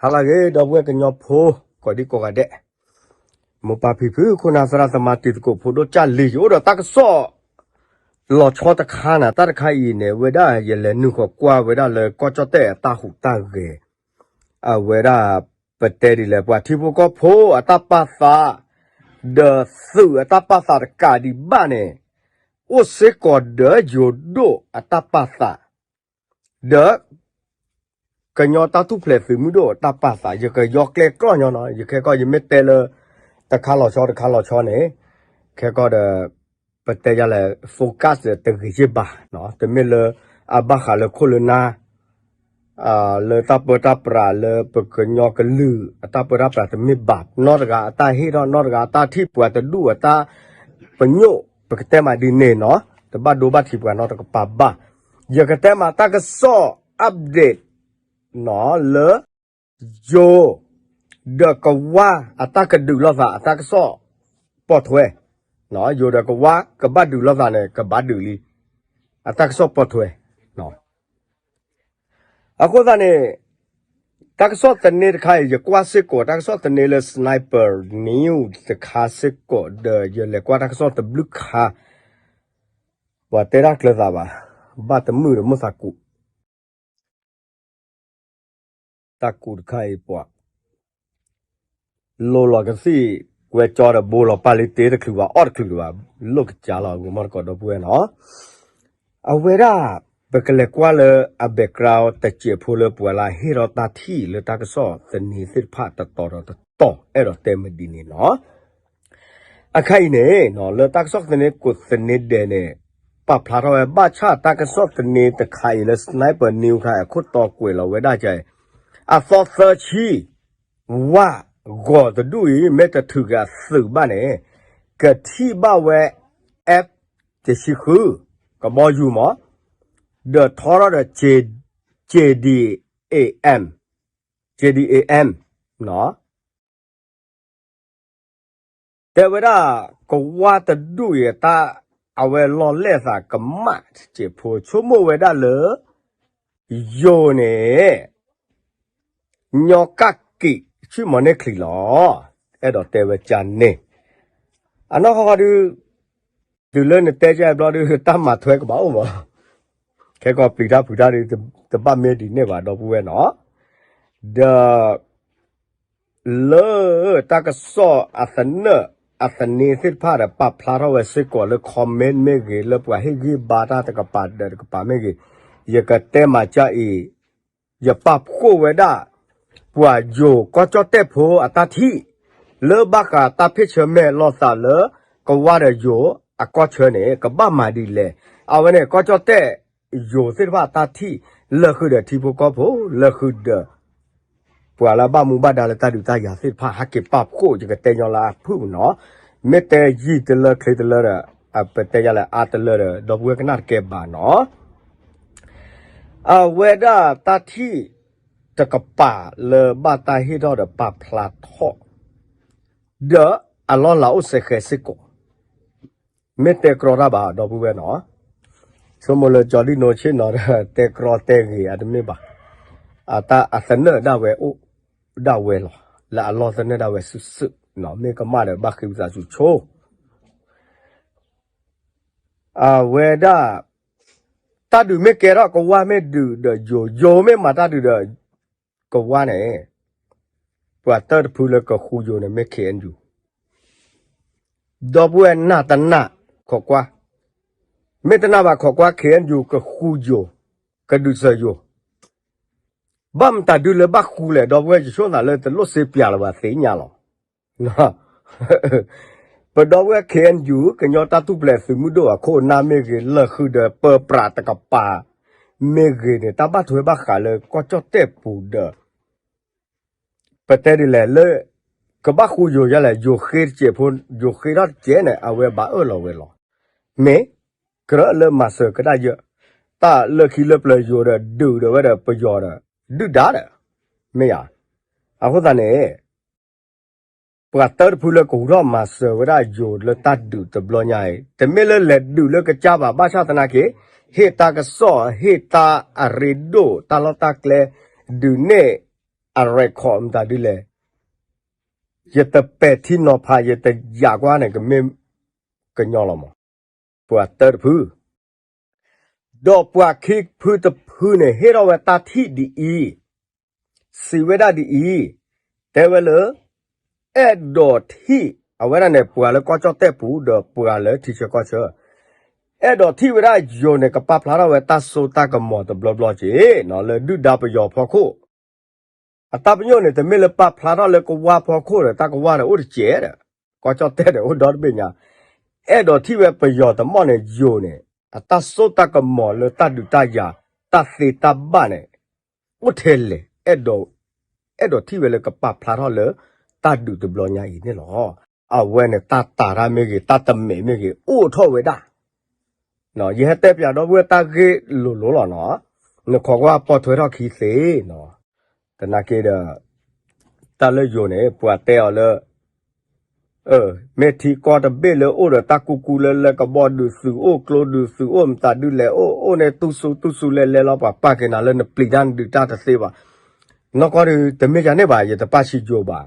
ဟါလၢအဂ့ၤ ဒီပုၢ်ဝဲၢ်ကညီဖိ ကိးဒံကိးဂၤဒဲး, မိၢ်ပၢ်ဖံဖု ခိၣ်နၢ်သရၣ်သမါ တံၤသကိးဖိဒိၣ်ကၢ်လံၤ ယအိၣ်ဒီးတၢ်ကစီၣ်လီၤဆီတခါန့ၣ်, တၢ်တခါအံၤန့ၣ် အဝဲဒၣ်ယလဲၤနုာ်ဃီၤကွၢ်ဝဲဒၣ်လၢကီၢ်ကၠီၣ်တဲၣ်အတၢ်ဟူးတၢ်ဂဲၤ, အဝဲဒၣ် ပတဲဒ်လဲၣ် ပှၤထံဖိကီၢ်ဖိအတၢ်ပာ်သး ဒီးသုးအတၢ်ပာ်သးတကးဒံးဘၣ်န့ၣ် အိၣ်စ့ၢ်ကီးဒီးယိၤဒိၣ်အတၢ်ပာ်သး ဒီး ကညီတၢ်ထူၣ်ဖျဲးသုးမုၢ်ဒိၣ်အတၢ်ပာ်သး ယကယီကျဲကျီၢ်ညီနီၤ, ယခဲကီၢ်ယမ့ၢ်တဲလၢ တခါလီၤဆီတခါလီၤဆီန့ၣ်, ခဲကီၢ်ဒီး ပတဲယၤလဲၣ် focus တဂ့ၤယ့ၢ်ဘၣ်, တမ့ၢ်လၢအဘၣ်ဃးလၢခိၣ်လၢနၢ် လၢတၢ်ပၢတၢ်ပြးလၢပကညီကလုာ်အတၢ်ပၢတၢ်ပြးတမ့ၢ်ဘၣ်, နီၢ်တဂၤအတၢ်ဟ့ၣ်ထီၣ် နီၢ်တဂၤအတၢ်ထံၣ် ပှၤတဒူၣ်အတၢ်ပညိၣ် ပကတဲမးဒ်န့ၣ်နီၤ, တဘၣ်ဒိဘၣ်ထံးပှၤနီတကပၤဘၣ်. ယကတဲမးတၢ်ကစီၣ် update နီၤ လၢ ယိၤ ဒီးကဝါအတၢ်ကဒုးလိာ်သးအတၢ်ကစီၣ်ပိာ်ထွဲ, ယိၤဒီးကဝါကဘၣ်ဒုးလိာ်သးန့ၣ် ကဘၣ်ဒုးလံ, အတၢ်ကစီၣ်ပိာ်ထွဲ အဃိသတးန့ၣ် တၢ်ကစီၣ်သန့တခါအံၤ ယကွၢ်စ့ၢ်ကီး တၢ်ကစီၣ်သန့လၢ Sniper News တခါစ့ၢ်ကီး ဒီးယလဲၤကွၢ်တၢ်ကစီၣ်တဘျုးခါ, ပှၤတဲတၢ်ကျၢၤသးဘၣ်, ဘၣ်တမုာ်ဒီးမိၢ်သးကူး တၢ်ကူးတခါအံၤပှၤ လိၤလီၤကသံၣ် ကွဲကၠီဒီးဘိလီၤပာ်လံတ့တချုးဘၣ် အီၣ်တချုးဘၣ် လိၣ်ကစၢ်လီၤ ဂီၤမီၢ်တကိးဒီပုၢ်ဝဲၢ်နီၤ, အဝဲဒၣ် ပကလဲၤကွၢ်လၢအ background တစဲးဖိလၢပှၤလၢဟ့ၣ်ထီၣ်တၢ်ထံၣ်လၢတၢ်ကစီၣ်သန့သ့ၣ်တဖၣ်တတီၤဒီးတတီၤ အဲၣ်ဒိးတဲမုၢ်ဒ်န့ၣ်နီၤ အခါအံၤန့ၣ် လၢတၢ်ကစီၣ်သန့ကိးသန့ဒဲးန့ၣ် ပာ်ဖျါထီၣ်ဝဲဘၣ်ဆၣ်တၢ်ကစီၣ်သန့တခါအံၤလၢ Sniper News ခါအခိၣ်တီကွဲးလီၤဝဲဒၣ်က အသီသၢဆံ ဝၣ် ဂီၤတဒူၣ်အံၤ မ့ၢ်တထုးက့ၤအသုးဘၣ်န့ၣ် ကထံၣ်ဘၣ်ဝဲ F တဆံဃု ကဘီယူၤမး ဒီးထီထီၣ်ဒီး J- JDAM, JDAM နီၤ တဲဝဲဒၣ် ကဝါတဒူၣ်အံၤတၢ် အဝဲလီၤလဲၢ်သးကမၣ်တစဲးဖိ ဆိကမိၣ်ဝဲဒၣ်လၢ ယိၤန့ၣ် ညီကၣ်ကံးဆံၣ်မီၤန့ၢ်ချံလီၤ. အဲၣ်ဒိးတဲဝဲကန့ၣ် အနီၢ်ဃီဃီဒုး တုၤလၢနတဲကဘျီဒုး တၢ်မၤထွဲကဘၣ်အိၣ်မး ခဲကီၢ်ပျံၤတၢ်ဖုးတၢ်ဒုး တဘၣ်မ့ၢ်ဒ်န့ၣ်ဘၣ် ဒီပုၢ်ဝဲၢ်နီၤ ဒီး လၢတၢ်ကစီၣ်အသနၢၣ် အသန့သ့ၣ်တဖၣ်ဒီး ပာ်ဖျါထီၣ်ဝဲစ့ၢ်ကီးလၢ comment မ့ၢ်ဂ့ၤ လၢပှၤဟ့ၣ်ဂံၢ်ဘါတၢ်တကပၤဒီးတကပၤမ့ၢ်ဂ့ၤ ယကတဲမၤကၢ်အံၤ ယပာ်ဖှိၣ်ဝဲဒၣ် ပှၤယိၤကီၢ်ကၠီၣ်တဲၣ်ဖိအတၢ်ထံၣ် လၢဘၣ်ဃးတၢ်ဖ့ၣ်ဆၢမဲာ်လိာ်သးလၢ ကဝါဒီးယိၤအကီၢ်ဆၢန့ၣ် ကဘၣ်မၤဒ်လဲၣ်. အဝဲန့ၣ် ကီၢ်ကၠီၣ်တဲၣ် ယိၤသ့ၣ်တဖၣ်အတၢ်ထံၣ် လၢဃုာ်ဒီးထံဖိကီၢ်ဖိ လၢဃုာ်ဒီး ပှၤလၢအဘၣ်မူဘၣ်ဒါလၢတၢ်ဒုးတၢ်ယၤသ့ၣ်တဖၣ် ဟဲက့ၤပာ်ဖှိၣ် ယကတဲညီလၢအဖုၣ်နီၤ မ့ၢ်တဲယံာ်တလၢချ့တလၢဒီး ပတဲယၤလဲၣ်အါတလၢဒီး ဒီပုၢ်ဝဲၢ်ကနၣ်တကဲဘၣ်နီၤ အဝဲဒၣ်တၢ်ထံၣ်တကပၤလၢဘၣ်တၢ်ဟ့ၣ်ထီၣ်ဒီးပာ်ဖျါထီၣ် ဒီးအလီၢ်လၤအိၣ်စဲးဃဲးစ့ၢ်ကီး မ့ၢ်တဲကြီတၢ်ဘၣ် ဒီပုၢ်ဝဲၢ်နီၤ ဆိကမိၣ်လၢကၠီဒံၣ်နိဆ့ၣ်နီၤဒီး တဲကြီတဲဂ့ၤအတမ့ၢ်ဘၣ် အတၢ်အသနၢၣ်ဒၣ်ဝဲအိၣ်ဒၣ်ဝဲလီၤ လၢအလီၢ်သနၢၣ်ဒၣ်ဝဲစုာ်စုာ် မ့ၢ်ကမၣ်ဒီးဘၣ်ဃ့ဝံသးစူၤဆိ အဝဲဒၣ် တၢ်ဒုးမ့ၢ်ကဲထီၣ်ကဝါမ့ၢ်ဒုးဒီးယိၤ ယိၤမ့ၢ်မၤတၢ်ဒုးဒီးကဝါန့ၣ် ပှၤတၢၢ်တဖုလၢကဃူယိၤန့ၣ်မ့ၢ် K N U ဒီပုၢ်ဝဲၢ်နၢ်တနၢ်ခိးကွၢ် မ့ၢ်တနၢ်ဘၣ်ခိးကွၢ် K N U ကဃူယိၤ ကဒုးစၢၤယိၤ ဘၣ်မတၤဒုလၢဘၣ်ဃူလဲၣ် ဒီပုၢ်ဝဲၢ်ယဆိကမိၣ်လၢတလိၣ်စ့ပၠးလၢၤဘၣ်သ့ၣ်ညါလီၤ ပဒီပုၢ်ဝဲၢ် K N U ကညီတၢ်ထူၣ်ဖျဲးသုးမုၢ်ဒိၣ်အခိၣ်အနၢ်မ့ၢ်ဂ့ၤ လၢာ်ဃုာ်ဒီးပၢပြးတကပၤ မ့ၢ်ဂ့ၤန့ၣ် တၢ်ဘၣ်ထွဲဘၣ်ဃးလၢကီၢ်ကၠီၣ်တဲၣ်ပူၤဒီး ပတဲဒ်လဲၣ်လၢ ကဘၣ်ဃူယိၤယဲလဲၣ် ယိၤဃ့တစဲးဖိ ယိၤဃ့ထီၣ်တစဲးန့ၣ် အဝဲဘၣ်အၢၣ်လီၤဝဲလီၤ. မ့ၢ် ကြၢးလၢမၤစၢၤကဒါယၢၢ် တၢ်လၢခံလၢပျၢၤယိၤဒီး ဒုးဒီးဝဲဒီးပယီၤဒီး ဒုၣ်ဒါဒီး မ့ၢ်ယါ. အဃိသတးန့ၣ် ပှၤတၢၢ်တဖုလၢကဟူထီၣ်မၤစၢၤဝဲဒၣ်ယိၤလၢတၢ်ဒုးတဘျီညါအံၤ တမ့ၢ်လၢလဲၤဒုးလၢကစၢ်ဘၣ် ဘၣ်ဆၣ်သနာ်က့ ဟ့ၣ်တၢ်ကစီၣ် ဟ့ၣ်တၢ်အရ့ဒိၣ် တၢ်လီၢ်တၢ်ကျဲ ဒုးနဲၣ် အrecordမတၤဒ်လဲၣ်, ယတပဲာ်ထံနီၤဖး ယတယာ်ကွၢ်န့ၣ် ကမ့ၢ်ကညီလီၤမး, ပှၤတၢတဖု ဒီးပှၤခံဖုတဖုန့ၣ် ဟ့ၣ်ထီၣ်ဝဲတၢ်ထံၣ်ဒ်အံၤ, စံးဝဲဒၣ်ဒ်အံၤ, တဲဝဲလၢ အဲၣ်ဒိးထံၣ် အဝဲဒၣ်န့ၣ် ပှၤလၢကီၢ်ကၠီၣ်တဲၣ်ပူၤ ဒီးပှၤလၢထံဆၢကီၢ်ဆၢ, အဲၣ်ဒိးထံၣ်ဝဲဒၣ်ယိၤန့ၣ် ကပာ်ဖျါထီၣ်ဝဲတၢ်စိတၢ်ကမီၤတဘျီဘျီက့ၤ လၢဒုၣ်ဒါပယီၤဖီခိၣ် အတၢ်ပညိၣ်န့ၣ် တမ့ၢ်လၢပာ်ဖျါထီၣ်လၢကဝၢ်ဖီခိၣ်ဒီး တၢ်ကဝၢ်ဒီးအိၣ်တစဲးဒီး ကီၢ်ကၠီၣ်တဲၣ်ဒီးအိၣ်ဒီတဘ့ၣ်ညါ, အဲၣ်ဒိးထံၣ်ဝဲပယီၤတမီၢ်န့ၣ် ယိၤန့ၣ် အတၢ်စိတၢ်ကမီၤလၢတၢ်ဒုးတၢ်ယၤ တၢ်သ့တၢ်ဘၣ်န့ၣ် အိၣ်ထဲလဲၣ်, အဲၣ်ဒိးထံၣ်ဝဲလၢကပာ်ဖျါထီၣ်လၢ တၢ်ဒုးတဘျီညါအံၤန့ၣ်လီၤ. အဝဲန့ၣ် တၢ်တာ်တၢ်မ့ၢ်ဂ့ၤ တၢ်တမဲာ်မ့ၢ်ဂ့ၤ အိၣ်ထီၣ်ဝဲဒၣ် ယဟဲတဲပၠးဒီပုၢ်ဝဲၢ်တၢ်ဂ့ၢ်လိၤလိၤလီၤနီၤ, နခိးကွၢ်ပိာ်ထွဲထီၣ်ခံသ့နီၤ, သနာ်က့ဒီး တၢ်လၢယိၤန့ၣ် ပှၤတဲအီၤလၢ မ့ၢ်ထံကီၢ်တဘ့ၣ်လၢအိၣ်ဒီးတၢ်ကူကူလၢလၢကဘီဒုးသုးအိၣ် ကျိဒုးသုးအိၣ်မတၤဒုးလဲၣ်အိၣ်အိၣ်န့ၣ် တူၢ်စူၤတူၢ်စူၤလဲၤလဲၤလီၤ ပှၤပာ်က့ၤနၤလၢနပျံၤတၢ်နဒုးတၢ်တသ့ဘၣ်. နီၢ်ကီၢ်ဒုး တမ့ၢ်ယၤန့ၣ်ဘၣ် ယတပာ်ဆံးယိၤဘၣ်.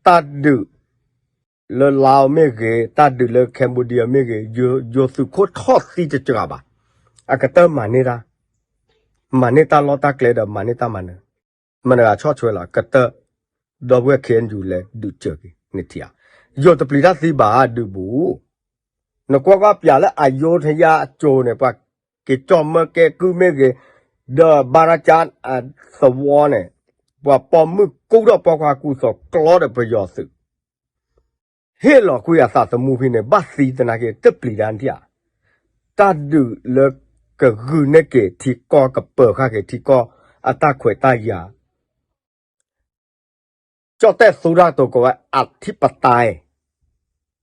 တၢ်ဒုး လၢလါအိၣ်မ့ၢ်ဂ့ၤ တၢ်ဒုးလၢ Cambodia မ့ၢ်ဂ့ၤ ယိၤသုးခိၣ်ထီၣ်သံတစှၤဘၣ်. အကတၢၢ်မၤန့ၢ်တၢ် မၤန့ၢ်တၢ်လီၢ်တၢ်ကျဲဒီးမၤန့ၢ်တၢ်မၤနၢၤ, မနုၤဂၤဆီၣ်ထွဲလီၤ ကတၢၢ် ဒီပုၢ်ဝဲၢ် ခ့ၣ်အဲၣ်ယူၣ် လဲၤဒုးစၢၤက့ၤ နထံၣ်ဧါ. ယိၤတပျံၤတၢ်သံဘၣ် ဒုးဘူး နကွၢ်ကွၢ်ပၠးလၢအယိထယါအကၠိၤန့ၣ် ပှၤက့ၤကၠီၣ်မၢကဲကုၢ်မ့ၢ်ဂ့ၤ, ဒီးဘါရကၠါသဝီန့ၣ် ပှၤပိာ်မုၣ်ကူထီၣ်ပိာ်ခွါကူသိးကျီဒီးပယီၤသုး ဟ့ၣ်လီၤကွံာ်အသးသမူဖဲန့ၣ် ဘၣ်သံသနာ်က့ တပျံၤတၢ်နထံၣ်ဧါ. တၢ်ဒုးလၢကဂုာ်န့ၢ်က့ၤထံကီၢ် ကပၢၤဃာ်က့ၤထံကီၢ်အတၢ်ခွဲးတၢ်ယာ် ကၠီၣ်တဲၣ်သူတၢ်ကတိၤကိးဝဲ အထံပတဲ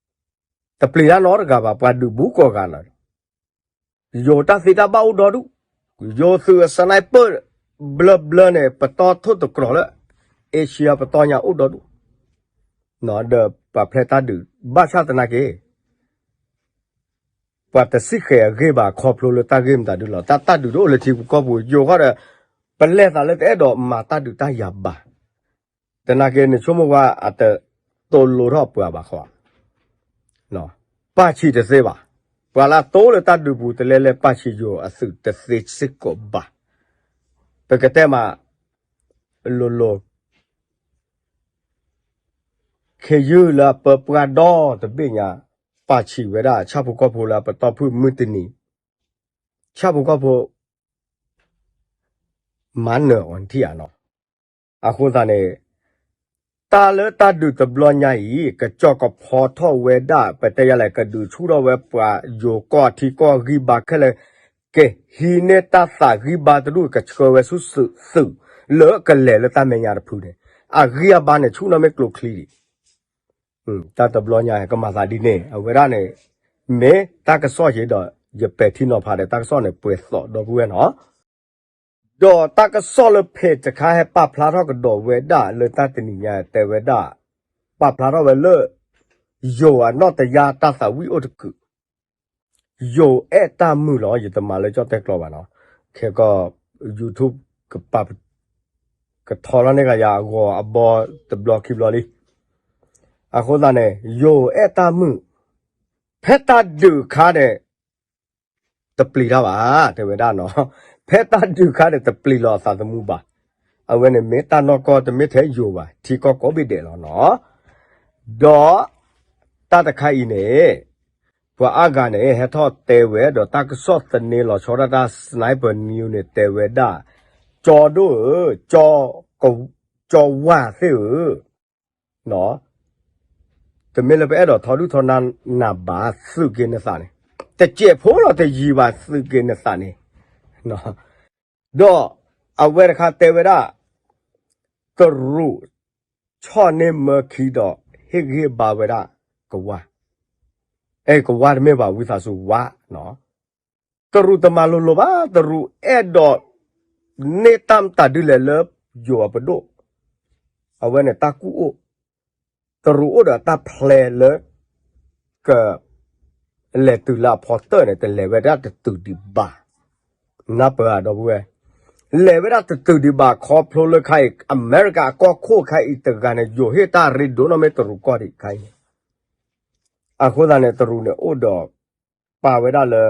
တပျံၤတၢ်နီတဂၤဘၣ် ပှၤဒုးဘူးကိးဂၤလီၤ. ယိၤတၢ်သ့တၢ်ဘၣ်အိၣ်ဒီဒူၣ်, ယိၤသုးအ sniper ဘျၢဘျၢန့ၣ် ပတီၢ်ထိၣ်တကြၢးလၢ Asia ပတီၢ်ညါအိၣ်ဒီဒူၣ်, ဒီးပှၤဖျဲးတၢ်ဒုး ဘၣ်ဆၣ်သနာ်က့ ပှၤတစံးဃဲၤအဂ့ၢ်ဘၣ် ခီဖျိလၢတၢ်ဂ့ၢ်မတၤဒုလီၤ. တၢ်တၢ်ဒုးတအိၣ်လၢထံဖိကီၢ်ဖိ ယိၤဃီဒီး ပလဲၤသးလၢတအဲၣ်ဒိးမၤတၢ်ဒုးတၢ်ယၤဘၣ်. သနာ်က့ နဆိကမိၣ်ဝဲအတတိလိထီၣ်ပှၤဘၣ်ဃီ, ပာ်ဆံးတသ့ဘၣ်. ပှၤလၢအတိလၢတၢ်ဒုးပူၤ တလဲၤလဲၤပာ်ဆံးယိၤအသုးတသ့စ့ၢ်ကီးဘၣ်. ပကတဲမး လိၤလိၤ ခ့ယုၢ်လၢအပၢပှၢ်ဒီတဘ့ၣ်ညါ ပာ်ဆံးဝဲဒၣ် ဆၣ်ဖိကီၢ်ဖိလၢအပတီၢ်ဖုၣ်မုၢ်တနံၤ, ဆၣ်ဖိကီၢ်ဖိ မၤနၢၤအီၤနထံၣ်ဧါနီၤ. အဃိသတးန့ၣ် တၢ်လၢတၢ်ဒုးတဘျီညါအံၤ ကစီၣ်ကဖီထီၣ်ဝဲဒၣ် ပတဲယၤလဲၣ် ကဒုးဆူၣ်ထီၣ်ဝဲပှၤယိၤကီၢ်ထံကီၢ်ဂံၢ်ဘါခဲလၢာ် ကဟံးန့ၢ်တၢ်သးဂံၢ်ဘါတဒူၣ် ကဆှၢဝဲဆူသုး သုးလၢကလဲၤလၢတၢ်မဲာ်ညါတဖုန့ၣ် အဂံၢ်အဘါန့ၣ် ဆူၣ်နီၣ်မ့ၢ်ကျိချံဒံး တၢ်တဘျီညါကမၤသးဒ်န့ၣ် အဝဲဒၣ်န့ၣ် မ့ၢ်တၢ်ကစီၣ်ယံၤဒီး ယပဲာ်ထံနီၤဖးဒီးတၢ်ကစီၣ်န့ၣ် ပှဲၤသီးဒီပုၢ်ဝဲၢ်နီၤ. ဒီးတၢ်ကစီၣ်လၢဖဲးတခါဟဲပာ်ဖျါထီၣ်ကဒီးဝဲဒၣ်လၢတၢ်တနံၤညါတဲဝဲဒၣ် ပာ်ဖျါထီၣ်ဝဲလၢ ယိၤအနီၢ်တယၢ်တၢ်သးဝံၣ်အိၣ်တကုး ယိၤအဲၣ်တၢ်မုာ်လီၤ ယတမၤလၢကၠီၣ်တဲၣ်ကျိာ်ဘၣ်နီၤ ခဲကီၢ် YouTube ကပာ် ကထီလီၤန့ၢ်ဂၤယၤအဂီၤအဘီတဘျီခံဘျီလံ အဃိသတးန့ၣ် ယိၤအဲၣ်တၢ်မုာ် ဖဲတၢ်ဒုးခါန့ၣ် တပျံၤတၢ်ဘၣ် တဲဝဲဒၣ်နီၤ ဖဲတၢ်ဒုးခါန့ၣ် တပျံၤလီၤအသးသမူဘၣ် အဝဲန့ၣ်မ့ၢ်တၢ်နီၢ်ကီၢ်တမ့ၢ်ထဲယိၤဘၣ် ထံကီၢ်ကိးဘ့ၣ်ဒဲးလီၤနီၤ ဒီး တၢ်တခါအံၤန့ၣ် ပှၤအါဂၤန့ၣ် ဟဲထီၣ်တဲဝဲဒီးတၢ်ကစီၣ်သန့လီၤဆီဒၣ်တၢ် sniper news န့ၣ် တဲဝဲဒၣ် ကၠီဒိၣ်ဧၢ ကၠီဝါသ့ၣ်ဧၢ တမ့ၢ်လၢပအဲၣ်ဒိးထီဒုၣ်ထီနၢ်နၤဘၣ် သုးက့ၤနသးန့ၣ် တစဲးဖိလီၤတယံၤဘၣ်သုးက့ၤနသးန့ၣ် ဒီးအဝဲတခါတဲဝဲဒၣ် တရူး ဆီၣ်န့ၢ်မၢခံဒီး ဟ့ၣ်ဂံၢ်ဟ့ၣ်ဘါဝဲဒၣ် ကဝါ, အဲ ကဝါတမ့ၢ်ဘၣ် ဝံသးစူၤဝါ, တရူးတမၤလိၤလိၤဘၣ် တရူးအဲၣ်ဒိး န့ၢ်တၢ်မတၤဒ်လဲၣ်လၢ ယိၤအပဒိၣ်, အဝဲန့ၣ်တၢ်ကူၣ်အိၣ်, တရူးအိၣ်ဒီးတၢ်ဖျဲလၢ က လဲၤတုၤလၢအဖီတၢၢ်န့ၣ် တလဲၤဝဲဒၣ်တတုၤဒံးဘၣ်. နၢ်ပၢၢ်ဧါ ဒီပုၢ်ဝဲၢ်, လဲၤဝဲဒၣ်တတုၤဒံးဘၣ် ခီဖျိလၢခါအံၤ အမဲရကၤအကီၢ်ခိၣ်ခါအံၤတဂၤန့ၣ် ယိၤဟ့ၣ်တၢ်ရ့ဒိၣ်နီၢ်မ့ၢ်တရူးကီၢ်ဒံးခါအံၤန့ၣ်, အဃိသတးန့ၣ် တရူးန့ၣ်အိၣ်ဒီး ပာ်ဝဲဒၣ်လၢ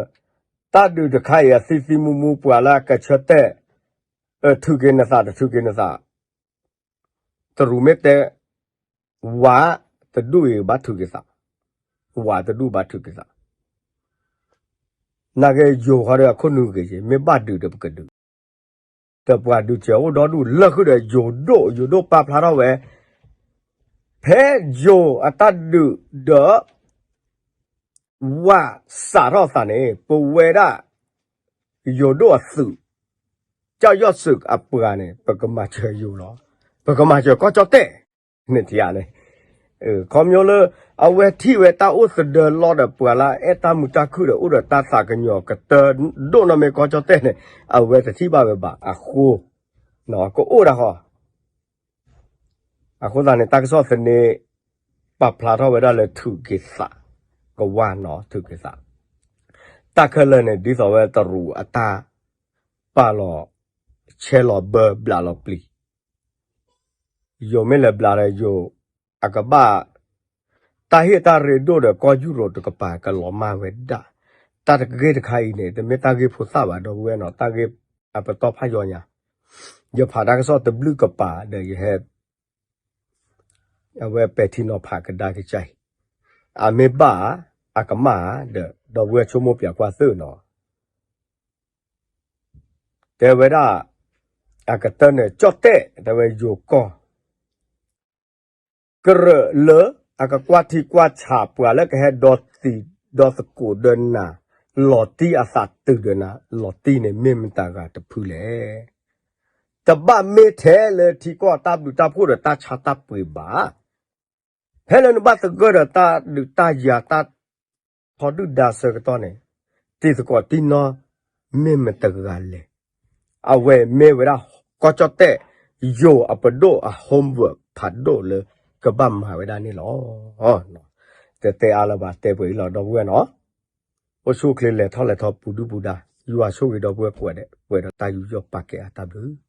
တၢ်ဒုးတခါအံၤအသံသံမူမူ ပှၤလၢအကဆၢတဲာ် ထုးက့ၤနသးတထုးက့ၤနသး တရူးမ့ၢ်တဲ ဝၤတဒူၣ်အံၤဘၣ်ထုးက့ၤသး, ဝၤတဒူၣ်ဘၣ်ထုးက့ၤသး, နာ်က့ယိၤဃီဒီးအခိၣ်နူာ်ဂ့ၤက့ၤ မ့ၢ်ဘၣ်ဒုးဒီးပကဒုး, ဒီးပှၤဒုးစဲၤအိၣ်ဒီဒူၣ်လၢာ်ဃုာ်ဒီးယိၤဒိၣ်, ယိၤဒိၣ်ပာ်ဖျါထီၣ်ဝဲ ဖဲယိၤအတၢ်ဒုးဒီး ဝၤစးထီၣ်သးန့ၣ် ပဝဲဒၣ် ယိၤဒိၣ်အသုး ကၠီၣ်ယီၣ်စုးအပှၤန့ၣ် ပကမၤစၢၤယိၤလီၤ. ပကမၤစၢၤကီၢ်ကၠီၣ်တဲၣ် န့ၣ်ထံၣ်ဧါန့ၣ်, ခီဖျိလၢ အဝဲထံၣ်ဝဲတၢ်အိၣ်သဒၢလီၤဒီးပှၤလၢအအဲၣ်တၢ်မုာ်တၢ်ခုၣ်ဒီး အိၣ်ဒီးတၢ်သးကညီၤကတၢၢ်ဒိၣ်နီၢ်မ့ၢ်ကီၢ်ကၠီၣ်တဲၣ်န့ၣ် အဝဲတထံၣ်ဘၣ်ဝဲဘၣ်အဃိ ကအိၣ်ဒၣ်ဃီ အဃိသတးန့ၣ် တၢ်ကစီၣ်သန့ ပာ်ဖျါထီၣ်ဝဲဒၣ်လၢထုးက့ၤသး, ကဝၤနီၤ ထုးက့ၤသး, တၢ်ခဲလၢာ်န့ၣ် ဒ်သိးဝဲတရူးအတၢ်ပာ်လီၤ ဆဲးလီၤဘၢ ဘျးလီၤပျံၤ, ယိၤမ့ၢ်လဲၤဘျးဒီးယိၤ အကဘၣ် တၢ်ဟ့ၣ်တၢ်ရ့ဒိၣ်ဒီးကီၢ်ယူရိးတကပၤ ကလီၤမၢ်ဝဲဒၣ်, တၢ်တဂ့ၢ်တခါအံၤန့ၣ် တမ့ၢ်တၢ်ဂ့ၢ်ဖိသၣ်ဘၣ် ဒီပုၢ်ဝဲၢ်နီၤ, တၢ်ဂ့ၢ်အပတီၢ်ဖးယိာ်ညါ, ယဖးတၢ်ကစီၣ်တဘျုးကပၤဒီးယဟဲ အဝဲပဲာ်ထံနီၤဖးကဒါက့ၤကၢ်အံၤ, အမ့ၢ်ဘၣ်ဧါ, အကမၣ်ဧါ, ဒီး ဒီပုၢ်ဝဲၢ်ဆိကမိၣ်ပၠးကွၢ်သ့ၣ်နီၤ, တဲဝဲဒၣ် အကတၢၢ်န့ၣ် ကၠီၣ်တဲၣ် တဲဝဲယိၤကီၢ် ကရၢၢ်လၢအကကွၢ်ထံကွၢ်ဆးပှၤလၢကဟဲဒီသံၣ်ဒီသကိးဒီးနၤ, လီၤတံၢ်အသးတုၤဒီးနၤ, လီၤတံၢ်န့ၣ် မ့ၢ်မတၤဂၤတဖုလဲၣ်. တဘၣ်မ့ၢ်ထဲလၢထံကီၢ်တၢ်ဘျုးတၢ်ဖှိၣ်ဒီးတၢ်ဆါတၢ်ပှ့ၤဘၣ်. ဖဲလၢနဘၣ်သဂၢၢ်ဒီးတၢ်ဒုးတၢ်ယၤ တၢ်ထီဒုၣ်ဒါဆၢကတီၢ်န့ၣ်, တံၤသကိးတံၢ်နီၢ် မ့ၢ်မတၤဂၤလဲၣ်. အဝဲမ့ၢ်ဝဲဒၣ် ကီၢ်ကၠီၣ်တဲၣ် ယိၤအပဒိၣ်အ homework ဖးဒိၣ်လၢ ကဘၣ်မၤဝဲဒၣ်န့ၣ်လီၤ. တတဲအါလၢၤဘၣ် တဲပှဲၤအံၤလီၤ ဒီပုၢ်ဝဲၢ်နီၤ, အိၣ်ဆူၣ်အိၣ်ချ့လဲၤထီၣ်လဲၤထီပူၤဒုၣ်ပူၤဒါ, ယွၤဆိၣ်ဂ့ၤဒီပုၢ်ဝဲၢ်ကိးဂၤဒဲး ပှဲၤဒီးတၢ်ယူးယီၣ်ပာ်ကဲအတၢ်ဘျုး